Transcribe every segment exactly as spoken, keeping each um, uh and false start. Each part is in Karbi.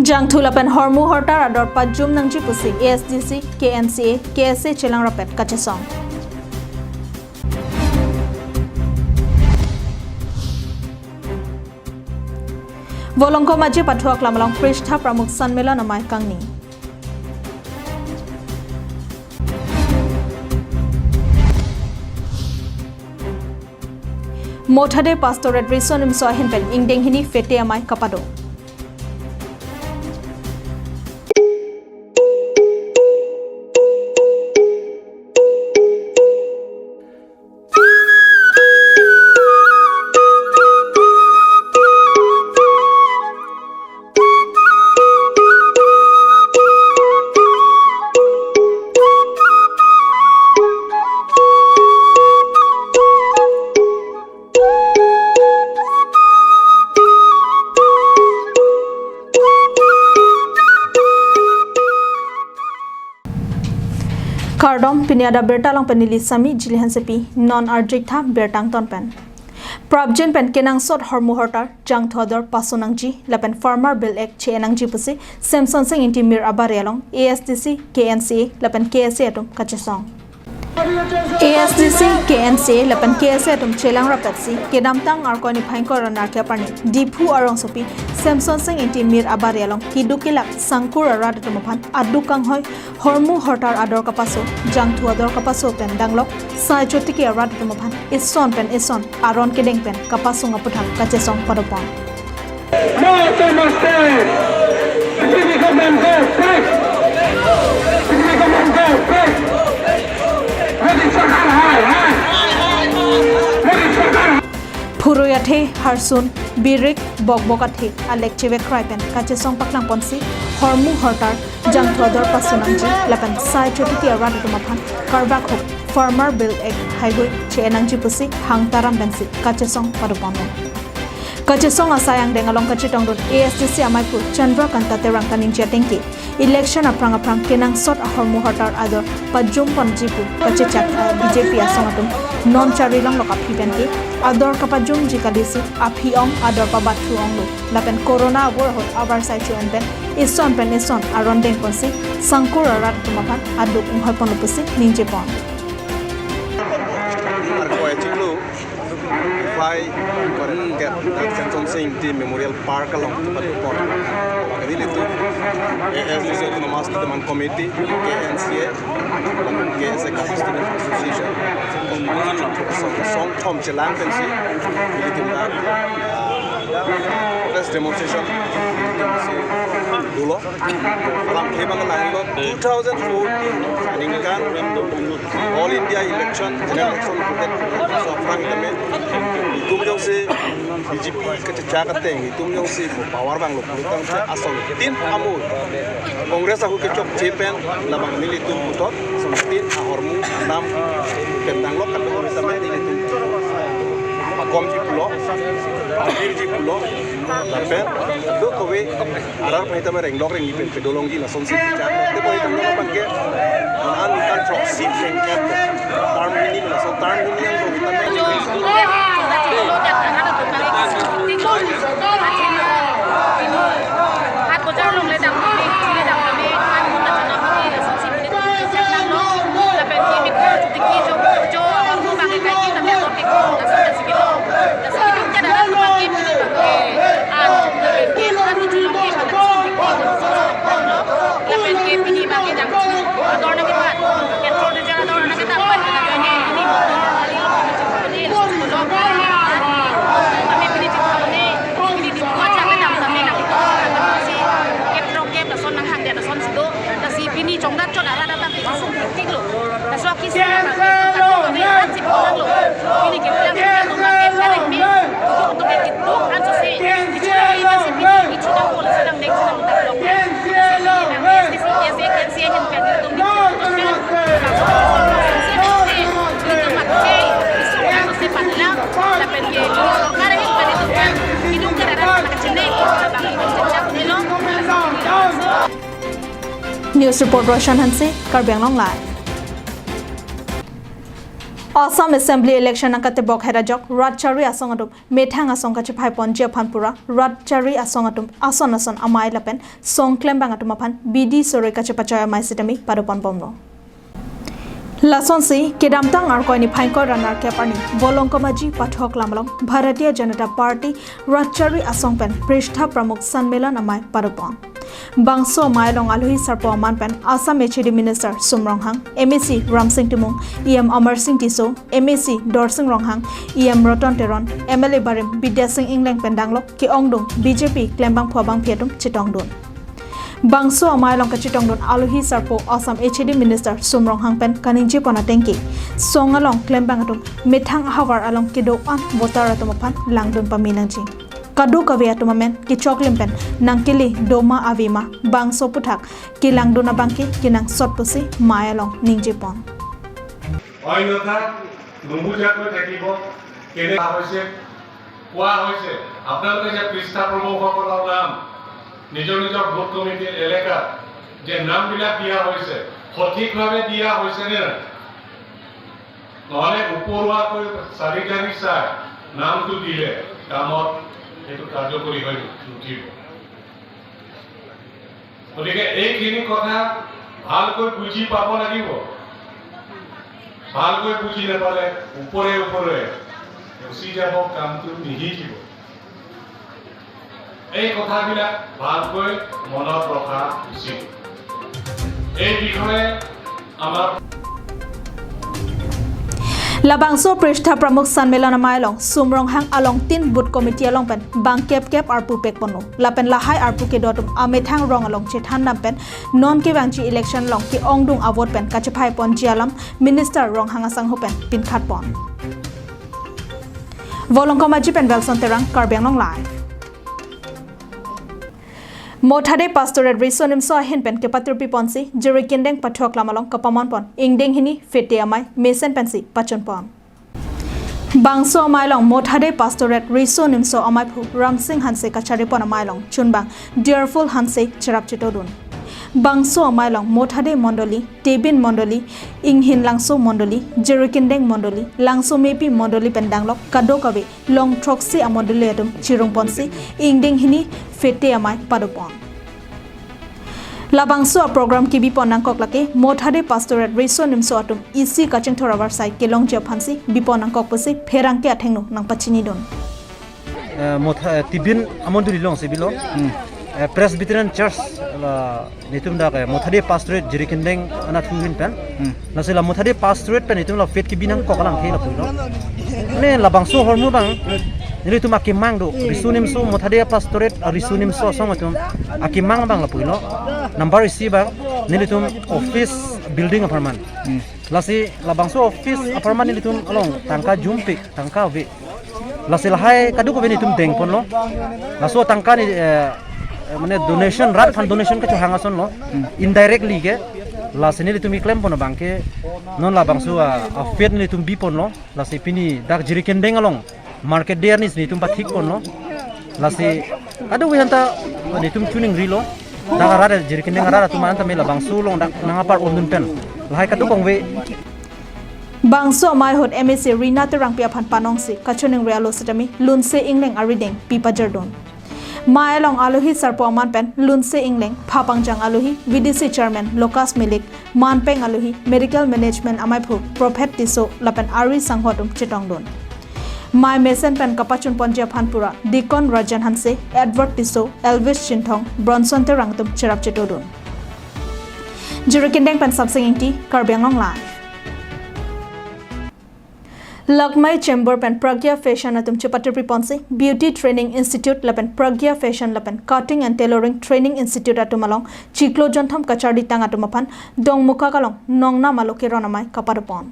Jangthu lapen hormu hortar ador pajum nangji pusi A S D C, K N C A, K S A chelang rapet kachesong. Volongkom Aje pathu aklam along Prishtha Pramukh Sanmelon amei kangni. Mothade Pastorate Rison Nimso ahin pen ingdeng hini fete amei kapado. Kardom, pini adap birta along pen neli Sami Jili Hansepi, non arjik tha birta angton pen. Prapjin pen kenangsot hormu hortar, jangthu ador paso nangji, lapen Farmer Bill Act che-en nangji pusi, Semson Sing Ingti mir abari along, A S D C, K N C A, lapen K S A atum kachesong. A S D C, K N C A lapen K S A atum chelang rapetsi, kedamtang Arkoi niphai ingkoi ra nerkep arni, Diphu arongsopi, Semson Sing Ingti mir abari along, keduk kelak, sangkur arat atum aphan, aduk kanghoi, hormu hortar ador kapaso, jangthu ador kapaso pen danglok, sai chotiki arat atum aphan, ison pen ison, aron kedeng pen, kapasung aputhak, kachesong padopon. No, Timor State! Sitting government go back! Sitting government go back! Modi Sarkar hai, hai! Modi Sarkar hai! Phurui athe, harsun, birik, bokbok athe, alek chevek krai pen, kachesong paklang ponsi, hormu hortar, jangthu ador paso nangji, lapen sai chotiki arat atum aphan, karbak hok, Farmer Bill Act, highway, che-en nangji pusi, hang taram pensi, kachesong padopon. Kachesong asai angdeng along kachetongdun A S D C amei pu Chandra Kanta Terang kaningje atengke, election aphrang aphrang kenangsot ahormu hortar ador pajum ponji pu kachechak, eh, B J P asong atum non chari longlok aphi penke ador kapajumji kalisi aphi ong ador pabathu onglo lapen corona avur ahut avarsai che-en pen ison pen ison aron deng ponsi sangkur arat atum aphan aduk inghoi ponlo pusi ningje pon. Arkoi achiklo niphai ingkoi ra nerkep, Semson Sing Ingti Memorial Park along patupon. Kali itu, A S D C Autonomous Development Committee, K N C A, lapen K S A Karbi Students Association, song, songthom chelang pensi, ilitum dak, ah, protest demonstration, ilitum si dolo. Alam ke bang nanglo two thousand fourteen aningkan All India election, general election, so aphrang tame itum jongsi B J P kachechak ateng, itum jongsi power vanglo pulotangte asontin amo Congress ahut kechokche pen labang nelitum puthot asontin ahormu dam pen danglok kan tame nelitum pakomji pulo, pabirji pulo, lapen do kove arar pai tame rengdok rengni pen pedolongji lasonsi kechak. Te pai tame labang ke an kan throksi pengkep term hini lason term hini yang do tame. Pini chongdat chot arat atum ke sum tiklo. Laso akisi atum ke sum tiklo. Pini ke pulang ke sum ke kareng me. Untuk ke itu anso se. Ichu lagi masih pini ichu dah pol sedang dek sedang tak lo. News report Roshan Hanse, Karbi Anglong Live. Assam Assembly election angkatebok het ajok rat chari asong atum methang asong kachephai ponji aphan pura rat chari asong atum ason ason amei lapen song klembang atum aphan bidi sore kachepachoi amei sitame pado ponbomlo. Lasonsi kedamtang Arkoi niphai ingkoi ra nerkep arni Volongkom Aji Pathoklam along Bharatiya Janata Party rat chari asong pen Prishtha Pramukh Sanmelan amei pado pon. Bangso amei along alohi sarpo aman pen Assam H A D Minister Sum Ronghang, M A C Ramsing Timung, E M Amarsing Tisso, M A C Dorsing Ronghang, E M Roton Teron, M L A barim Bidya Sing Engleng pen danglok ke-ongdung B J P klembangphu abangpi atum chetongdun. Bangso amei along kachetongdun alohi sarpo Assam H A D Minister Sum Ronghang pen kaningje pon ateng ke song along klembang atum methang ahavar along kedo-an voter atum aphan langdun pame nangji. Kadokave atum amen kechoklim pen nangkele doma avema bangso aphuthak kelangdun abangke kenangsot pusi amei along ningje pon. অন্যথা নুবুজাকৈ থাকিব। কেনে হৈছে, কোৱা হৈছে, আপোনালোকে যে পৃষ্ঠা প্ৰমুখসকলৰ নাম নিজৰ নিজৰ বুথ কমিটিৰ এলেকাত যে নামবিলাক দিয়া হৈছে, সঠিকভাৱে দিয়া হৈছে নে নাই? নহ'লে উপৰুৱাকৈ চাৰি তাৰিখ চাই নামটো দিলে কামত সেইটো কাৰ্যকৰী হৈ নুঠিব। গতিকে এইখিনি কথা ভালকৈ বুজি পাব লাগিব। ভালকৈ বুজি নাপালে ওপৰে ওপৰে গুচি যাব, কামটো নিশিকিব। এই কথাবিলাক ভালকৈ মনত ৰখা উচিত। এই বিষয়ে আমাৰ Labangso Prishtha Pramukh Sanmelan amei along Sum Ronghang along tin booth committee along pen bang kep kep arpu pek ponlo. Lapen lahai arpu kedo atum amethang rong along chethan dam pen non kevangji election along ke-ongdung avote pen kachephai ponji alam Minister Ronghang asangho pen pinkhat pon. Volongkom Aji pen Wilson Terang, Karbi Anglong Live. Mothade Pastorate Riso Nimso ahin pen kepatirpi ponsi Jirikindeng Pathoklam along kapaman pon ingdeng hini fete amei mesen pensi pachun pon. Bangso amei along Mothade Pastorate Riso Nimso ameiphu Ramsing Hanse kachari pon amei along chunbang Dearful Hanse cherap chetodun. Bangso amei along Mothade Mondoli, Tebin Mondoli, Inghin Langso Mondoli, Jirikindeng Mondoli, Langso Mepi Mondoli pen danglok kadokave long throksi amondoli atum chirung ponsi ingdeng hini fete amei pado pon. Labangso aprogram kebi pon nangkok lake Mothade Pastorate Riso Nimso atum isi kachingthur avarsai kelongji aphansi bi pon nangkok pusi pherangke athengno nangpachinidun. Eh, Motha, eh, Tebin amondoli alongsi bilo. Hmm. Eh, Presbyterian Church la netum dak, eh, Mothade Pastorate Jirikindeng anatthu ahin pen. Hmm. Lasi la Mothade Pastorate pen netum la fete kebi nangkok alam ke lapulo. Ne labangso ahormu abang netum akemang do. Riso Nimso Mothade Pastorate, ah, Riso Nimso asong atum akemang abang lapulo. Number isi abang netum office building apharman. Hmm. Lasi labangso office apharman netum along tangka jumpik, tangka ave. Lasi lahai kadokave netum deng ponlo. Laso tangka ni, eh, eh, mane donation, rat aphan donation kachohang asonlo. Hmm. Indirectly ke. Lasi netum keklem pon abangke non labangso, ah, ah, fete netum bi ponlo. Lasi pini dak Jirikindeng along market day arni netum pathik ponlo. Lasi kadokave aphanta netum chuning rilo. Dak arat Jirikindeng arat atum aphanta me labangso along dak nangpar-ondun pen lahai kadokave. Bangso amei ahut M A C Rina Terangpi aphan panongsi kachiningri alo sitame Lunse Engleng arideng pi pajordun. Amei along alohi sarpo aman pen Lunse Engleng, phapangjang alohi V D C Chairman Lucas Milik, manpeng alohi Medical Management ameiphu Prophet Tisso lapen ari sangho atum chetongdun. Amei mesen pen kapachun ponji aphan pura Deacon Rajan Hanse, Edward Tisso, Elvis Chinthong, Bronson Terang atum cherap chetodun. Jirikindeng pen Sapsing Ingti, Karbi Anglong Live. Lakmai Chamber pen Pragya Fashion atum chepatirpi ponsi Beauty Training Institute lapen Pragya Fashion lapen Cutting and Tailoring Training Institute atum along chiklo jonthom kacharlitang atum aphan Dongmukak along nongnam alo keron amei kapado pon.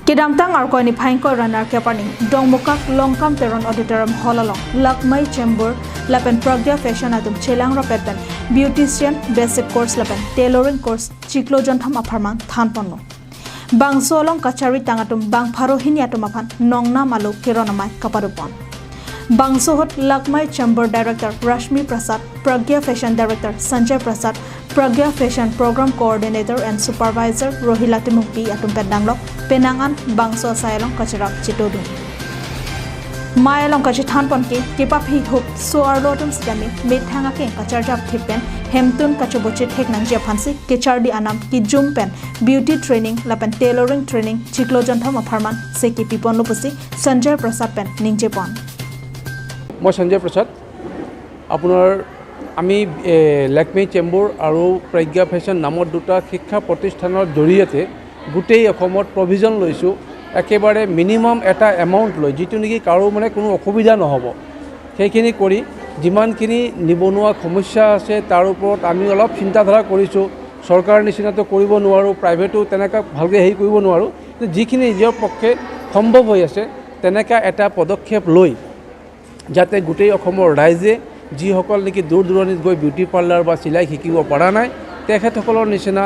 Kedamtang Arkoi niphai ingkoi ra nerkep arni Dongmukak Longkam Teron Auditorium Hall along Lakmai Chamber lapen Pragya Fashion atum chelang rapet pen Beautician Basic Course lapen Tailoring Course chiklo jonthom apharman than ponlo. Bangso along kacharlitang atum bang pharo hini atum aphan nongnam alo keron amei kapado pon. Bangso ahut Lakmai Chamber Director Rashmi Prasad, Pragya Fashion Director Sanjay Prasad, Pragya Fashion Program Coordinator and Supervisor Rohila Timungpi atum pen danglok penang an bangso asai along kacherap chetodun. Mei along kachethan pon ke kepaphi hup so-arlo atum sitame methang akeng kacharjap thip pen hemtun kachoboche thek nangji aphansi kecharli anam kijum pen beauty training lapen tailoring training chiklo jonthom apharman se kepi ponlo pusi Sanjay Prasad pen ningje pon. মই সঞ্জয় প্ৰসাদ। আপোনাৰ আমি এ, লেকমি চেম্বুৰ আৰু প্ৰজ্ঞা ফেশ্বন নামৰ দুটা শিক্ষা প্ৰতিষ্ঠানৰ জৰিয়তে গোটেই অসমত প্ৰভিজন লৈছোঁ, একেবাৰে মিনিমাম এটা এমাউণ্ট লৈ, যিটো নেকি কাৰো মানে কোনো অসুবিধা নহ'ব। সেইখিনি কৰি যিমানখিনি নিবনুৱা সমস্যা আছে, তাৰ ওপৰত আমি অলপ চিন্তাধাৰা কৰিছোঁ। চৰকাৰ নিচিনাতো কৰিব নোৱাৰোঁ, প্ৰাইভেটো তেনেকুৱা ভালকৈ হেৰি কৰিব নোৱাৰোঁ, কিন্তু যিখিনি নিজৰ পক্ষে সম্ভৱ হৈ আছে, তেনেকুৱা এটা পদক্ষেপ লৈ যাতে গোটেই অসমৰ ৰাইজে যিসকল নেকি দূৰ দূৰণিত গৈ বিউটি পাৰ্লাৰ বা চিলাই শিকিব পৰা নাই, তেখেতসকলৰ নিচিনা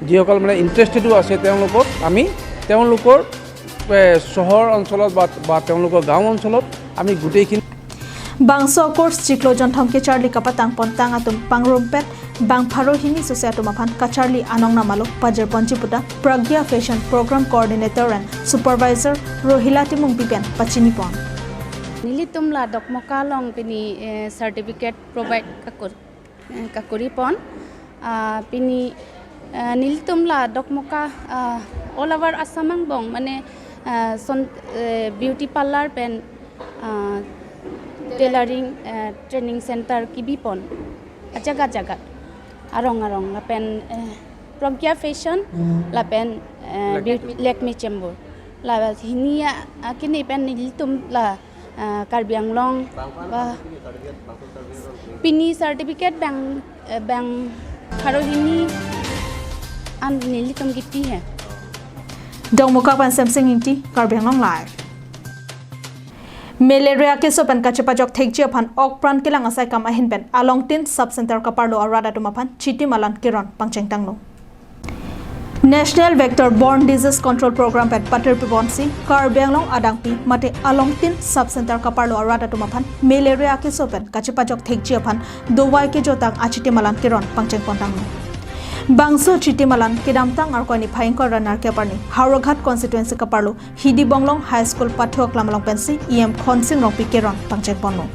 যিসকল মানে ইণ্টাৰেষ্টেডো আছে, তেওঁলোকক আমি তেওঁলোকৰ এ, চহৰ অঞ্চলত বা বা তেওঁলোকৰ গাঁও অঞ্চলত আমি গোটেইখিনি Bangso course chiklo jonthom kecharli kapatang pontang atum pangrumpet bang pharo hini sose atum aphan kacharli anong namalo pajir ponji puta Pragya Fashion Program Coordinator and Supervisor Rohila Timungpi pen pachini pon. Nelitum la Dokmoka along pini eh, certificate provide kakur, eh, kakuri pon. Ah, pini eh, nelitum la Dokmoka ah, all over Assam angbong mane ah, son, eh, beauty parlor pen ah, tailoring eh, training center kebi pon. Ajaga jaga arong arong lapen eh, Pragya Fashion lapen eh, Lakme. Beauty, Lakme Chembur. La hini ya ah, kini pen nelitum la ah, Karbi Anglong ba pini certificate bang eh, bang pharo hini an nelitum kipi he. Dokmoka pen Semsing Ingti, Karbi Anglong Live. Malaria keso pen kachepajok thekji aphan ok pran kelang asai kam ahin pen Alongtin Sub Center kaparlo arat atum aphan chitim alan keron pangcheng tanglo. National Vector Borne Disease Control Program pen patir piponsi Karbi Anglong adangpi mate Alongtin Sub Center kaparlo arat atum aphan malaria keso pen kachepajok thekji aphan dovai kejotang achitim alan keron pangcheng pon tanglo. Bangso chitim alan kedamtang Arkoi niphai ingkoi ra nerkep arni Howraghat constituency kaparlo Hidi Bonglong High School pathu aklam along pensi E M Khonsing Rongpi keron pangcheng ponlo.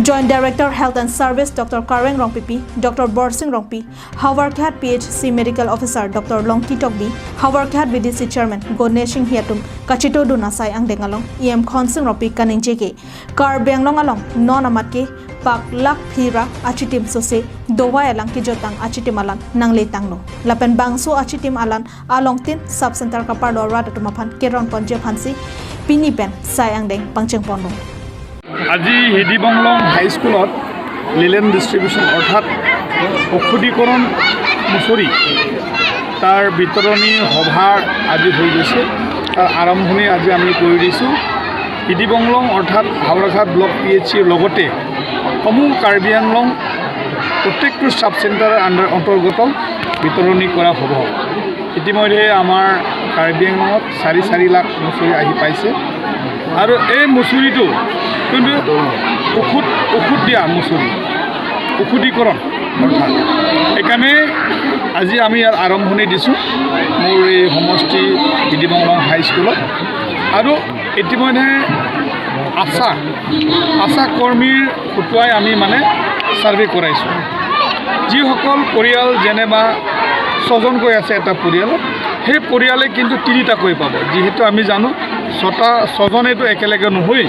Joint Director Health and Service Doctor Kareng Rongpipi, Doctor Borsing Rongpi, Howraghat P H C Medical Officer Doctor Longki Tokbi, Howraghat V D C Chairman Ganesh Singh atum kachetodun asai angdeng along E M Khonsing Rongpi kaningje ke Karbi Anglong along non amat ke pak lakh phli ra achitim sose dovai alang kejotang achitim alan nangle tanglo. Lapen bangso achitim alan Alongtin Sub Center kaparlo arat atum aphan keron ponji aphansi pini pen sai angdeng pangcheng ponlo. আজি হিদি বংলং হাইস্কুলত linen distribution অৰ্থাৎ ঔষধীকৰণ মুচৰি তাৰ বিতৰণী সভা আজি হৈ গৈছে। তাৰ আৰম্ভণি আজি আমি কৰি দিছোঁ। হিদি বংলং অৰ্থাৎ হাওৰাঘাট ব্লক পি এইচ চিৰ লগতে সমূহ কাৰ্বি আংলং প্ৰত্যেকটো ছাব চেণ্টাৰৰ আণ্ডাৰ অন্তৰ্গত বিতৰণি কৰা হ'ব। ইতিমধ্যে আমাৰ কাৰ্বি আংলঙত চাৰি চাৰি লাখ মুচৰি আহি পাইছে আৰু এই মুচৰিটো কিন্তু ঔষধ ঔষধ দিয়া মুচৰি, ঔষধীকৰণ অৰ্থাৎ। সেইকাৰণে আজি আমি ইয়াৰ আৰম্ভণি দিছোঁ মোৰ এই সমষ্টি হিদি বংলং হাইস্কুলত। আৰু ইতিমধ্যে আশা আশা কৰ্মীৰ হতুৱাই আমি মানে ছাৰ্ভে কৰাইছোঁ। যিসকল পৰিয়াল যেনিবা ছজনকৈ আছে এটা পৰিয়ালত, সেই পৰিয়ালে কিন্তু তিনিটাকৈ পাব। যিহেতু আমি জানো ছটা ছজন এইটো একেলগে নহৈ,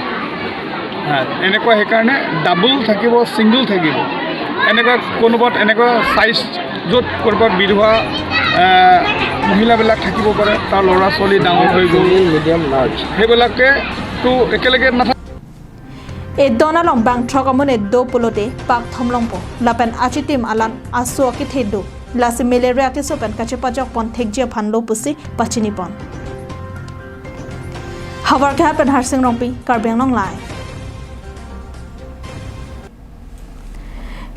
হা, এনেকুৱা সেইকাৰণে ডাবল থাকিব, ছিংগল থাকিব, এনেকুৱা কোনোবাত এনেকুৱা চাইজ য'ত ক'ৰবাত বিধৱা এ, মহিলাবিলাক থাকিব পাৰে, তাৰ ল'ৰা ছোৱালী ডাঙৰ হৈ গ'ল, মিডিয়াম লাৰ্জ, সেইবিলাকে তো একেলগে নাথাকে। Edon along bang throk amonit do pulote pak thom longpo lapen achitim alan aso akethe do, lasi malaria keso pen kachepajok pon thekji aphan lo pusi pachini pon. Howraghat pen Harsing Rongpi, Karbi Anglong Live.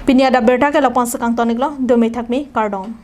Pini adap abirta ke la-an si kangton iklo, dome thakme, kardom.